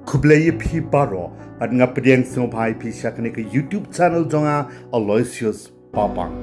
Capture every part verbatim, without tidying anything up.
Khublei ïa phi baroh, bad nga pdiang sngewbha ïa phi sha kane ka YouTube channel jong nga, Aloysius Papang.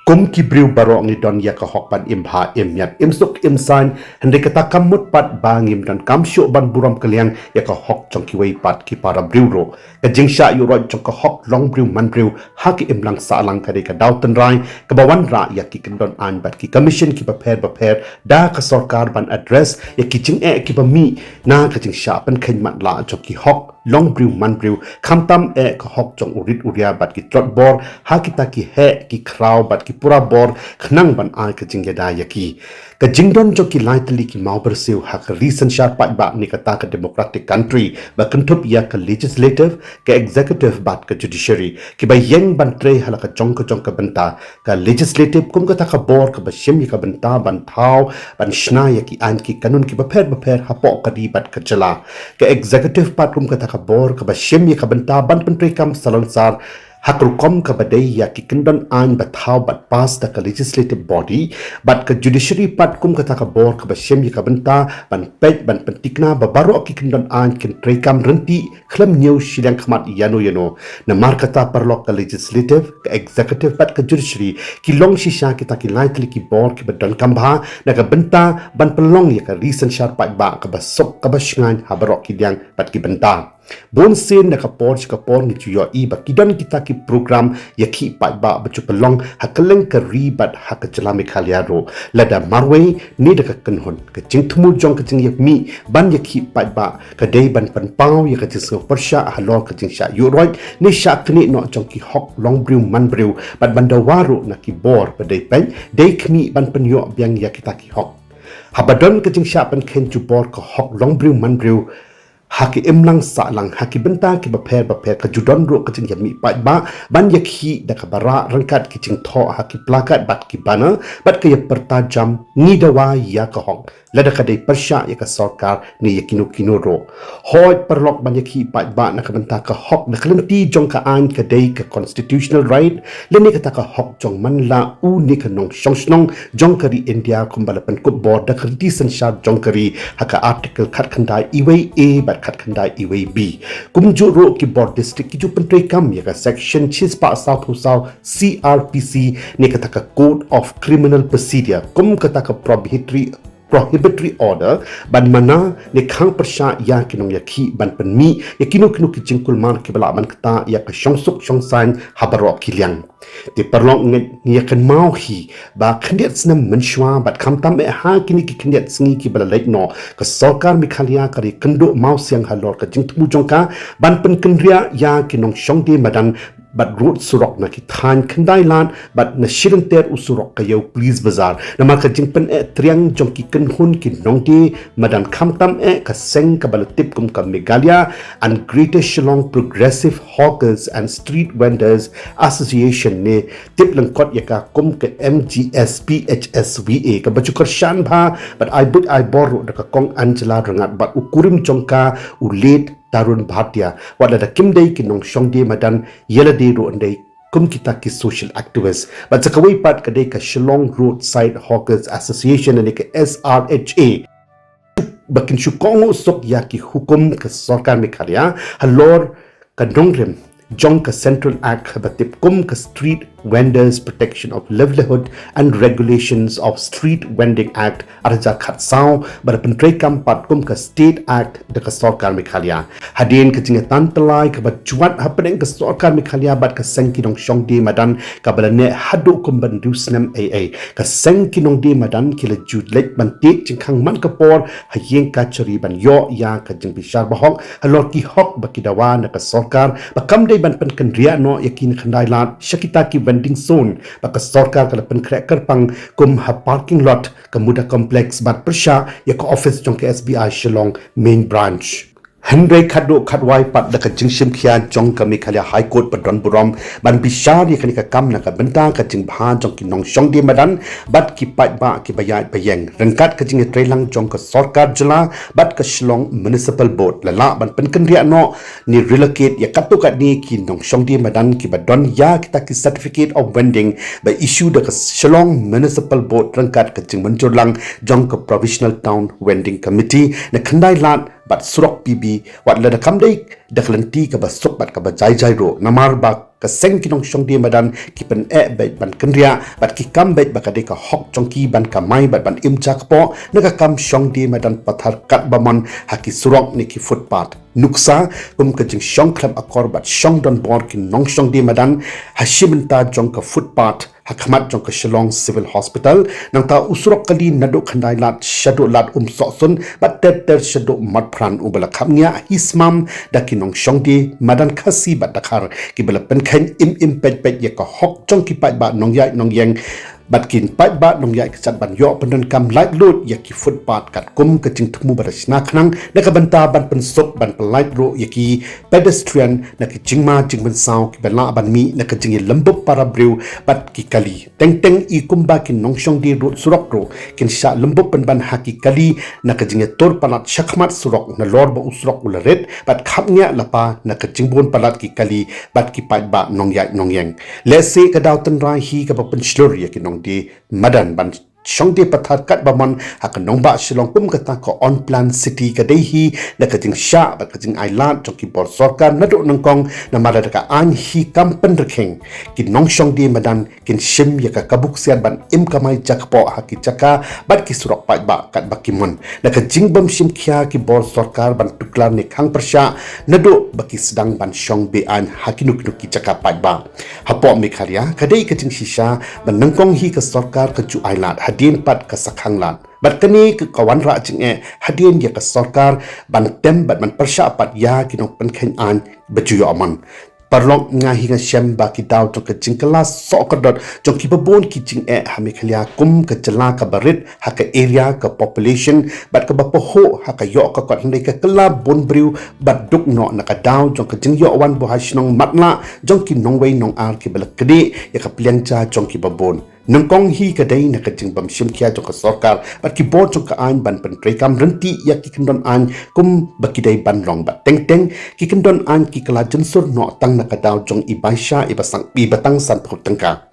Kum ki briew baroh ngi don ïa ka hok ban im bha, im miat, im suk, im saiñ, hynrei kata kam mut pat ba ngim donkam shuh ban burom kylliang ïa ka hok jong kiwei pat ki para briew ruh. Ka jingshah ïuhroit jong ka hok long briew man briew ha ka imlang sahlang ka dei ka daw tynrai kaba wanrah ïa ki kyndon aiñ bad ki commission kiba pher bapher da ka sorkar ban address ïa ki jingeh kiba mih na ka jingshah pynkheiñ matlah jong ki hok long briew man briew, khamtam eh ka hok jong u rit u ria bad ki tlot bor ha kita ki heh ki khraw bad ki pura bor khnang ban ai ka jingïada ïa ki. Ka jingdon jong ki lai tylli ki mawbyrsiew ha ka ri synshar paidbah ne kata ka democratic country ba kynthup ïa ka legislative, ka executive bad ka judiciary kiba ïeng ban trei ha la ka jong ka jong ka bynta. Ka legislative kum kata ka bor kaba shim ïa ka bynta ban thaw ban shna ïa ki aiñ ki kanun kiba pher bapher hapoh ka ri bad ka jylla. Ka executive pat kum kata ka bor kaba shim ïa ka bynta ban pyntreikam salonsar ha ka rukom kaba dei ïa ki kyndon aiñ ba thaw bad pass da ka legislative body, bad ka judiciary pat kum kata ka bor kaba shim ïa ka bynta ban peit ban pyntikna ba baroh ki kyndon aiñ kin treikam ryntih khlem ñiew shiliang khmat ïano ïano. Namar kata paralok, ka legislative, ka executive bad ka judiciary ki long shisha kita ki lai tylli ki bor kiba donkam bha na ka bynta ban pynlong ïa ka ri synshar paidbah kaba suk kaba shngaiñ ha baroh ki liang bad ki bynta. Bun sien na ka por sha ka por ngi ju ïohi ba ki don kita ki program ïakhih paidbah ba ju pynlong ha kylleng ka ri bad ha ka jylla Meghalaya ruh, lada marwei ne da ka kynhun. Ka jingthmu jong ka jingïamih ban ïakhih paidbah ka dei ban pynpaw ïa ka jingsngew pyrshah halor ka jingshah ïuhroit ne shah knieh noh jong ki hok long briew man briew bad ban dawa ruh na ki bor ba dei peit dei khmih ban pynïoh biang ïa kita ki hok. Haba don ka jingshah pynkheiñ jubor ka hok long briew man briew ha ki imlang sahlang ha ki bynta kiba pher bapher, ka ju don ruh ka jingïamih paidbah ban ïakhih da kaba rah ryngkat ki jingthoh ha ki plakat bad ki banner bad ka ïapyrta jam, ngi dawa ïa ka hok, lada ka dei pyrshah ïa ka sorkar ne ïa kino kino ruh. Hooid paralok, ban ïakhih paidbah na ka bynta ka hok na ka lynti jong ka aiñ ka dei ka constitutional right, lane kata ka hok jong man la u ne ka nongshong shnong jong ka ri India kumba la pynkup bor da ka riti synshar jong ka ri ha ka Article khatkhyndai iwei A bad khatkhyndai iwei B. Kumjuh ruh ki bor district ki ju pyntreikam ïa ka Section shispah sawphew saw C R P C ne kata ka Code of Criminal Procedure kum kata ka prohibitory, prohibitory order ban mana ne khang pyrshah ïa ki nongïakhih ban pynmih ïa kino kino ki jingkulmar kiba lah ban ktah ïa ka shongsuk shongsaiñ ha baroh ki liang. Te paralok, ngi ïa kynmaw hi ba khyndiat snem mynshuwa bad khamtam eh ha kine ki khyndiat sngi kiba la leit noh, ka sorkar Meghalaya ka dei kynduh mawsiang halor ka jingthmu jong ka ban pynkynriah ïa ki nongshong die madan bad rud surok na ki thaiñ khyndai lad bad na shilynter u surok ka ïew Police Bazar namar ka jingpyneh triang jong ki kynhun ki nongdie madan, khamtam eh ka seng kaba la tip kum ka Meghalaya and Greater Shillong Progressive Hawkers and Street Vendors Association ne tip lyngkot ïa ka kum ka M G S P H S V A, kaba ju kyrshan bha bad ai buit ai bor ruh da ka Kong Angela Rangad bad u kurim jong ka u late Tarun Bhatia, wat lada kim dei ki nongshong die madan, ïa lade ruh yn dei kum kita ki social activist. Bad sa kawei pat ka dei ka Shillong Roadside Hawkers Association ne ka S R H A ba kin shu kohnguh suk ïa ki hukum ka sorkar Meghalaya halor ka nongrim jong ka Central Act ba tip kum ka Street Vendors Protection of Livelihood and Regulations of Street Vending Act ar hajar khatsaw, ba la pyntreikam pat kum ka State Act da ka sorkar Meghalaya. Hadien ka jingïatan tyllai kaba jwat hapdeng ka sorkar Meghalaya bad ka seng ki nongshong die madan kaba la neh haduh kumba hynriew snem ei ei, ka seng ki nongdie madan ki la ju leit ban tied jingkhang man ka por ha ïing kachari ban ïoh ïa ka jingbishar bahok halor ki hok ba ki dawa na ka sorkar, ba kam dei ban pynkynriah noh ïa ki na khyndai lad sha kita ki vending zone ba ka sorkar ka la pynkhreh kyrpang kum ha parking lot ka Mudra Complex bad pyrshah ïa ka office jong ka S B I Shillong Main Branch. Hynrei khatduh khatwai pat da ka jingshim khia jong ka Meghalaya High Court ba don burom ban bishar ïa kane ka kam na ka bynta ka jingbha jong ki nongshong die madan bad ki paidbah kiba ïaid ba ïeng, ryngkat ka jingïatreilang jong ka sorkar jylla bad ka Shillong Municipal Board, la lah ban pynkynriah noh ne relocate ïa katto katne ki nongshong die madan kiba don ïa kita ki Certificate of Vending ba issue da ka Shillong Municipal Board ryngkat ka jingmynjur lang jong ka Provisional Town Vending Committee na khyndai lad bad surok P B, wat lada kam dei da ka lynti kaba suk bad kaba jai jai ruh, namar ba ka seng ki nongshong die madan ki pyneh beit ban kynriah bad ki kam beit ba ka dei ka hok jong ki ban kamai bad ban im jakpoh na ka kam shong die madan pathar katba mon ha ki surok ne ki footpath. Nuksa, kum ka jingshong khlem akor bad shong donbor ki nongshong die madan ha shi bynta jong ka footpath ha khmat jong ka Shillong Civil Hospital, nangta u surok kali naduh Khyndai Lad shaduh Lad Umsohsun bad ter ter shaduh Motphran, uba la khapngiah hi smam da ki nongshong die madan Khasi bad Dkhar, kiba la pynkheiñ im im peit peit ïa ka hok jong ki paidbah nongïaid nongïeng. Bad ki paidbah nongïaid kjat ban ïoh pyndonkam laitluid ïa ki footpath katkum ka jingthmu ba da shna khnang na ka bynta ban pynsuk ban pyllait ruh ïa ki pedestrian na ki jingma jingmynsaw kiba lah ban mih na ka jingïalembuk para briew bad ki kali. Teng teng i kumba ki nongshong die rud surok ruh kin shah lembuk pynban ha ki kali na ka jingïatur palat shakhmat surok nalor ba u surok u la rit bad khapngiah lypa na ka jingbun palat ki kali bad ki paidbah nongïaid nongïeng. Lehse ka daw tynrai hi kaba pynshlur ïa ki nongdie madan ban shong die pathar katba mon ha ka nongbah Shillong kum kata ka Unplanned City, ka dei hi da ka jingshah bad ka jingailad jong ki bor sorkar naduh nyngkong, namar da ka aiñ hi kam pynrkhing. Ki nongshong die madan kin shim ïa ka kabu ksiar ban im kamai jakpoh ha ki jaka bad ki surok paidbah katba ki mon. Na ka jingbym shim khia ki bor sorkar ban tuklar ne khang pyrshah naduh ba ki sdang ban shong be-aiñ ha kino kino ki jaka paidbah. Hapoh Meghalaya, ka dei ka jingshisha ba nyngkong hi ka sorkar ka ju ailad hadien pat ka sa khang lad. Bad kane ka, ka wanrah jingeh hadien ïa ka sorkar ban tem bad ban pyrshah pat ïa ki nongpynkheiñ aiñ ba ju ïoh mon. Paralok, nga hi nga shem ba ki daw jong ka jingkylla sohkordot jong kiba bun ki jingeh ha Meghalaya kum ka jylla kaba rit ha ka area, ka population bad kaba pahuh ha ka ïoh ka kot, hynrei ka kylla bun briew bad duk noh na ka daw jong ka jingïoh wan buhai shnong matlah jong ki nongwei nongar kiba la knieh ïa ka pliang ja jong kiba bun. Nyngkong hi ka dei na ka jingbym shim khia jong ka sorkar bad ki bor jong ka aiñ ban pyntreikam ryntih ïa ki kyndon aiñ kum ba ki dei ban long, bad teng teng ki kyndon aiñ ki kylla jynsur noh tang na ka daw jong i bai sha i ba sang, i ba tang sanphew tyngka.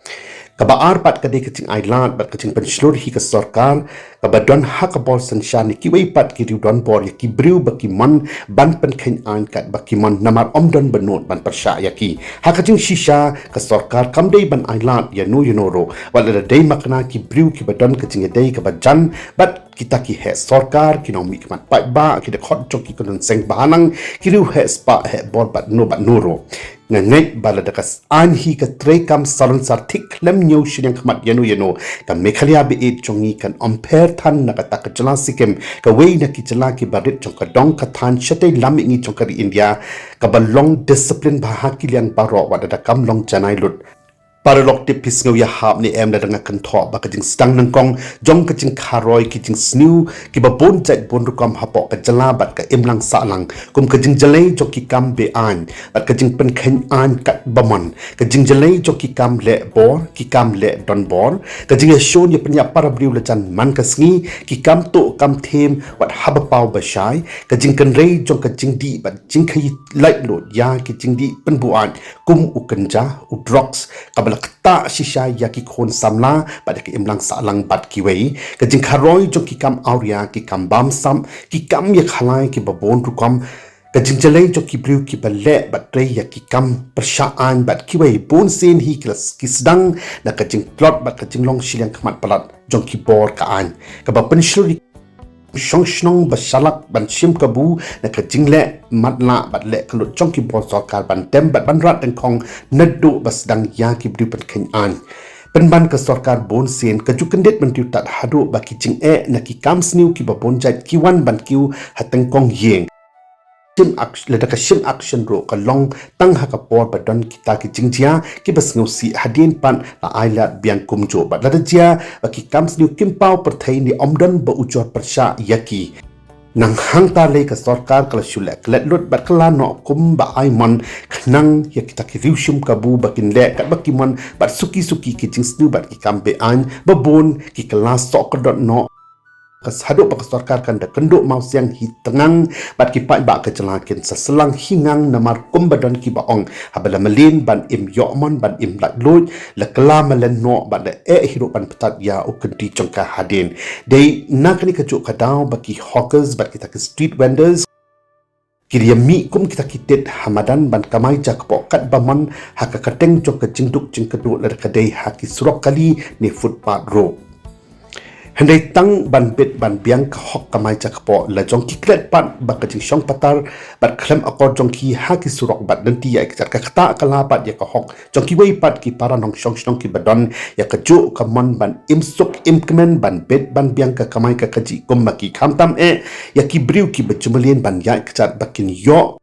Kaba ar pat ka dei ka jingailad bad ka jingpynshlur hi ka sorkar kaba don ha ka bor synshar ne kiwei pat ki riew donbor ïa ki briew ba ki mon ban pynkheiñ aiñ katba ki mon, namar ym don ba nud ban pyrshah ïa ki. Ha ka jingshisha, ka sorkar kam dei ban ailad ïano ïano ruh, wat lada dei makna ki briew kiba don ka jingïadei kaba jan bad kita ki heh sorkar, ki nongmihkhmat paidbah, ki dkhot jong ki kyndon seng bahalang, ki riew heh spah heh bor bad no bad no ruh. Nga ngeit ba lada ka aiñ hi ka treikam salonsar thik khlem ñiew shiliang khmat ïano ïano, ka Meghalaya ba ïeit jong ngi kan ym pher than na kata ka jylla Sikkim, kawei na ki jylla kiba rit jong ka dong ka thaiñ shatei lam mihngi jong ka ri India, kaba long discipline bha ha ki liang baroh wat lada kam long janai lut. Paralok, tip phi sngew ïahap ne em lada nga kynthoh ba ka jingsdang nyngkong jong ka jingkharoi ki jingsniew kiba bun jait bun rukom hapoh ka jylla bad ka imlang sahlang, kum ka jingjlei jong ki kam be-aiñ bad ka jingpynkheiñ aiñ katba mon, ka jingjlei jong ki kam leh bor, ki kam leh donbor, ka jingïashun ïapynïap para briew la jan man ka sngi, ki kam tuh kam thiem wat haba paw ba shai, ka jingkynrei jong ka jingdih bad jingkhaïi laitluid ïa ki jingdih pynbuaid kum u kynja, u drugs, kaba la ktah shisha ïa ki khun samla bad ïa ka imlang sahlang bad kiwei, ka jingkharoi jong ki kam awria, ki kam bamsap, ki kam ïakhalai kiba bun rukom, ka jingjlei jong ki briew kiba leh bad trei ïa ki kam pyrshah aiñ bad kiwei, bun sien hi ki la s-, ki sdang na ka jingtlot bad ka jinglong shiliang khmat palat jong ki bor ka aiñ, kaba pynshlur ïa ki shong shnong ba shalak ban shim kabu na ka jingleh matlah bad leh kyllut jong ki bor sorkar ban tem bad ban rat dyngkhong naduh ba sdang ïa ki briew pynkheiñ aiñ. Pynban ka sorkar bun sien ka ju kyndit myntiew tad haduh ba ki jingeh na ki kam sniew kiba bun jait ki wan ban kiew ha tyngkong ïing. Shim ak-, lada ka shim action ruh ka long tang ha ka por ba don kita ki jingjia kiba sngewsih, hadien pat la ailad biang kumjuh bad lada jia ba ki kam sniew kim paw pyrthei ne ym don ba ujor pyrshah ïa ki. Nang hangta lei ka sorkar ka la shu leh klet lut bad ka la noh kum ba ai mon khnang ïa kita ki riew shim kabu ba kin leh katba ki mon bad suki suki ki jingsniew bad ki kam be-aiñ ba bun ki kylla sohkordot noh. Ka s-, haduh ba ka sorkar kan da kynduh mawsiang hi tngang bad ki paidbah ka jylla kin sa syllang hi ngang, namar kumba don kiba ong, haba la mlien ban im ïoh mon ban im laitluid, la kylla malen noh bad la eh hi ruh ban pyntat ïa u kynti jong ka hadien. Dei na kane kajuh ka daw ba ki hawkers bad kita ki street vendors ki ïa mih kum kita ki tit ha madan ban kamai jakpoh katba mon ha ka kyrteng jong ka jingduk jingkyrduh lada ka dei ha ki surok kali ne footpath ruh. Hynrei tang ban bit ban biang ka hok kamai jakpoh la jong ki klet pat ba ka jingshong patar bad khlem akor jong ki ha ki surok bad lynti ïaid kjat ka ktah ka la pat ïa ka hok jong kiwei pat ki para nongshong shnong kiba don ïa ka juk ka mon ban im suk im kmen ban bit ban biang ka kamai ka kajih kum ma ki, khamtam eh ïa ki briew kiba ju mlien ban ïaid kjat ba kin ïoh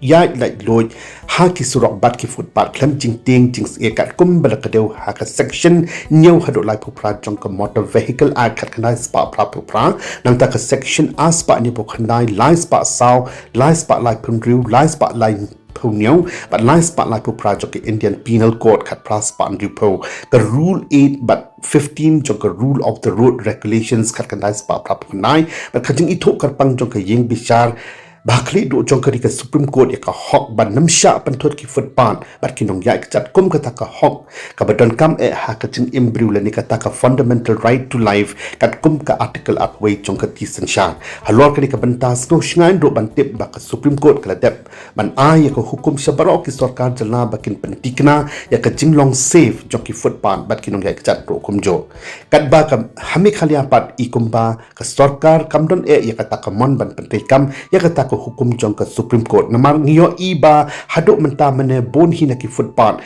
ïaid laitluid ha ki surok bad ki footpath khlem jingtieng jingsieh katkum ba la kdew ha ka section hynñiew haduh laiphew phra jong ka Motor Vehicle Act khatkhyndai spah phraphew phra, nangta ka section arspah hynñiewphew khyndai, laispah saw, laispah laiphew hynriew, laispah laiphew hynñiew bad laispah laiphew phra jong ka Indian Penal Code khatphra spah hynriewphew, ka Rule eight bad fifteen jong ka Rule of the Road Regulations khatkhyndai spah phraphew khyndai bad ka jingithuh kyrpang jong ka ïing bishar ba ha khlieh duh jong ka ri ka Supreme Court ïa ka hok ban nym shah pynthut ki footpath bad ki nongïaid kjat kum kata ka hok kaba donkam eh ha ka jingim briew lane kata ka fundamental right to life katkum ka Article arphew wei jong ka T synshar. Halor kane ka bynta, sngewshngaiñ ruh ban tip ba ka Supreme Court ka la dep ban ai ïa ka hukum sha baroh ki sorkar jylla ba kin pyntikna ïa ka jinglong safe jong ki footpath bad ki nongïaid kjat ruh kumjuh. Katba ka ha Meghalaya pat i kumba ka sorkar kam don eh ïa kata ka mon ban pyntreikam ïa kata ka hukum jong ka Supreme Court. Namar ngi ïohi ba haduh mynta mynne bun hi na ki footpath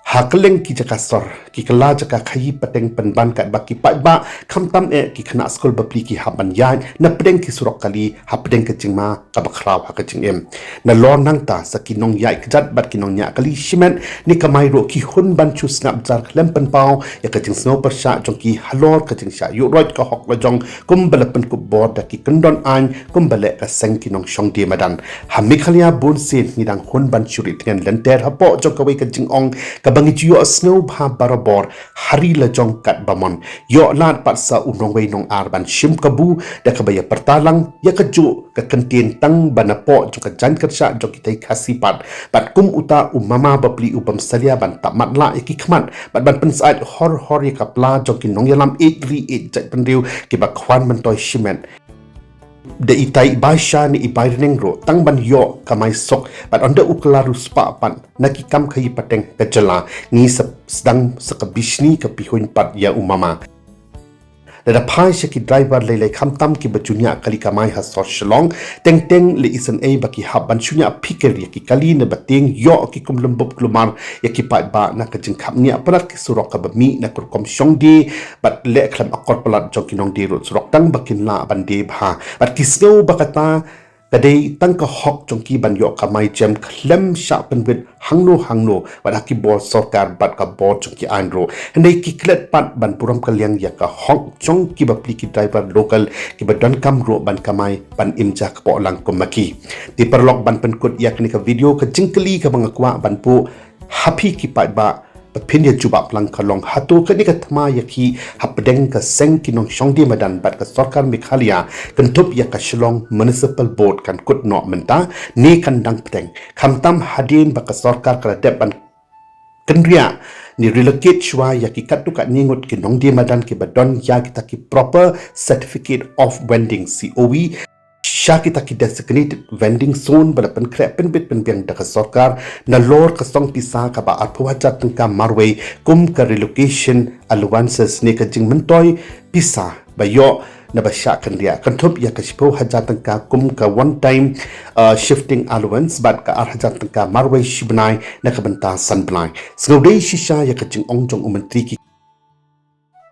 ha kylleng ki jaka sor ki kylla jaka khaïi pateng pynban katba ki paidbah khamtam eh ki khynnah skul bapli ki hap ban ïaid na pdeng ki surok kali hapdeng ka jingma kaba khraw ha ka jingim. Nalor nangta sa ki nongïaid kjat bad ki nongñiah kali shimet ne kamai ruh ki hun ban shu sngap jar khlem pynpaw ïa ka jingsngew pyrshah jong ki halor ka jingshah ïuh roit ka hok la jong kumba la pynkup bor da ki kyndon aiñ kumba leh ka seng ki nongshong die madan. Ha Meghalaya bun sien ngi dang hun ban shu rieh tngen lynter hapoh jong kawei ka jingong kaba ngi ju ïohsngew bha barabor ha ri la jong katba mon. Ïoh lad pat sa u nongwei nongar ban shim kabu da kaba ïa pyrta lang ïa ka juh ka kyntien tang ba napoh jong ka jaiñ kyrshah jong kitai Khasi pat. Bad kum uta u mama bapli u bym salia ban tap matlah ïa ki khmat bad ban pynsyaid hor hor ïa ka pla jong ki nongïalam ïeit ri ïeit jaitbynriew kiba khwan myntoi shimet. Da itai i bai sha ne i bai rneng ruh tang ban ïoh kamai suk bad ynda u kylla ruh spah pat na ki kam khaïi pateng ka jylla, ngi sa sdang sa ka bishni ka pihuiñ pat ïa u mama. Lada phai sha ki driver lei lei khamtam kiba ju ñiah kali kamai ha sor Shillong, teng teng lei isynei ba ki hap ban shu ñiah phikir ïa ki kali ne ba tieng ïoh ki kum lum bup klumar ïa ki paidbah na ka jingkhap ñiah palat ki surok kaba mih na ka rukom shong die bad leh khlem akor palat jong ki nongdie ruh surok tang ba kin lah ban die bha. Bad ki sngew ba kata ka dei tang ka hok jong ki ban ïoh kamai jem khlem shah pynwit hangno hangno bad ha ki bor sorkar bad ka bor jong ki aiñ ruh. Hynrei ki klet pat ban burom kylliang ïa ka hok jong ki bapli ki driver local kiba donkam ruh ban kamai ban im jakpoh lang kum ma ki. Te paralok, ban pynkut ïa kane ka video, ka jingkylli kaba nga kwah ban buh ha phi ki paidbah ba phin ïa jubab lang ka long, hato kane ka thma ïa ki hapdeng ka seng ki nongshong die madan bad ka sorkar Meghalaya kynthup ïa ka Shillong Municipal Board kan kut noh mynta ne kan dang pdeng? Khamtam hadien ba ka sorkar ka la dep ban kynriah ne relocate shuwa ïa ki katto katne ngut ki nongdie madan kiba don ïa kita ki proper certificate of vending, C O V, sha kita ki designated vending zone ba la pynkhreh pynbit pynbiang da ka sorkar nalor ka song pisa kaba arphew hajar tyngka marwei kum ka relocation allowances ne ka jingmyntoi pisa ba ïoh naba shah kynriah, kynthup ïa ka shiphew hajar tyngka kum ka one time, uh, shifting allowance bad ka ar hajar tyngka marwei shibnai na ka bynta san bnai. Sngewdei shisha ïa ka jingong jong u Myntri ki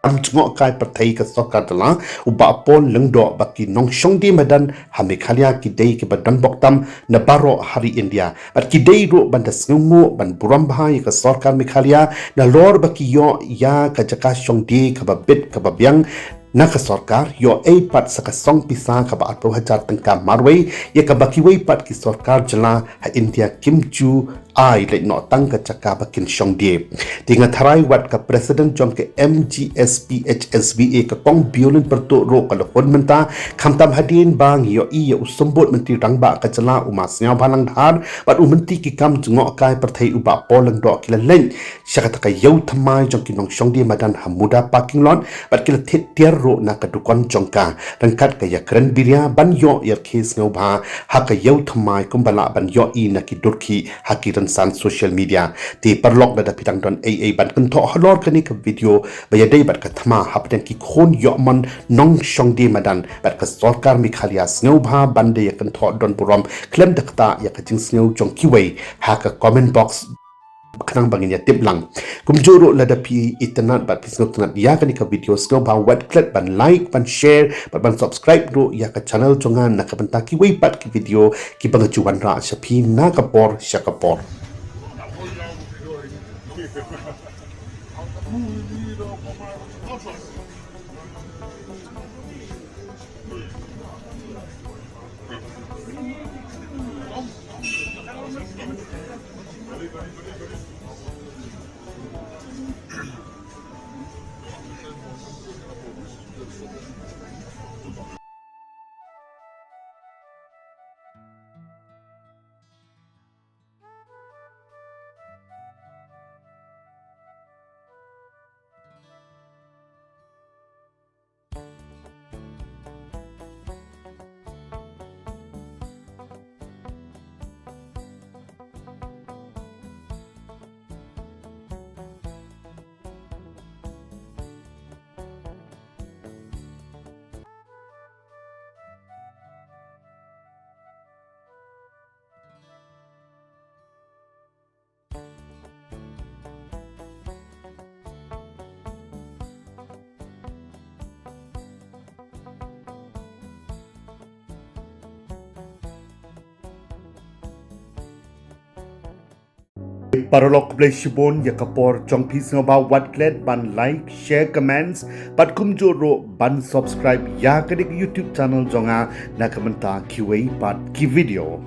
kam jngohkai pyrthei ka sorkar jylla u Bah Paul Lyngdoh ba ki nongshong die madan ha Meghalaya ki dei kiba donbok tam na baroh ha ri India. Bad ki dei ruh ban da sngewnguh ban burom bha ïa ka sorkar Meghalaya nalor ba ki ïoh ïa ka jaka shong die kaba bit kaba biang na ka sorkar, ïoh ei pat sa ka song pisa kaba arphew hajar tyngka marwei ïa kaba kiwei pat ki sorkar jylla ha India kim ju ai leit noh tang ka jaka ba kin shong die. Te nga tharai wat ka president jong ka M G S P H S V A ka kong Biolin Pyrtuh ruh ka la hun mynta, khamtam hadien ba ngi ïohi ïa u symbud Myntri Rangbah ka jylla u Ma Sniawbhalang Dhar bad u Myntri ki kam jngohkai pyrthei u Bah Paul Lyngdoh ki la leit sha kata ka ïew thymmai jong ki nongshong die madan ha Muda parking lot bad ki la thied tiar ruh na ka dukon jong ka ryngkat ka ïakren biria ban ïoh ïarkhie sngewbha ha ka ïew thymmai kumba lah ban ïohi na ki durkhih ha ki rynsan social media. Te paralok, lada phi dang don ei ei ban kynthoh halor kane ka video ba ïadei bad ka thma hapdeng ki khun ïohmon nongshong die madan bad ka sorkar Meghalaya, sngewbha ban da ïa kynthoh don burom khlem da ktah ïa ka jingsngew jong kiwei ha ka comment box khnang ba ngin ïa tip lang. Kumjuh ruh lada phi itynnad bad phi sngewtynnad ïa kane ka video, sngewbha wat klet ban like, ban share bad ban subscribe ruh ïa ka channel jong nga na ka bynta kiwei pat ki video kiba nga ju wanrah sha phi na ka por sha ka por. Paralok, khublei shibun ïa ka por jong phi, sngewbha wat klet ban like, share, comments bad kumjuh ruh ban subscribe ïa kane ka YouTube channel jong nga na ka bynta kiwei pat ki video.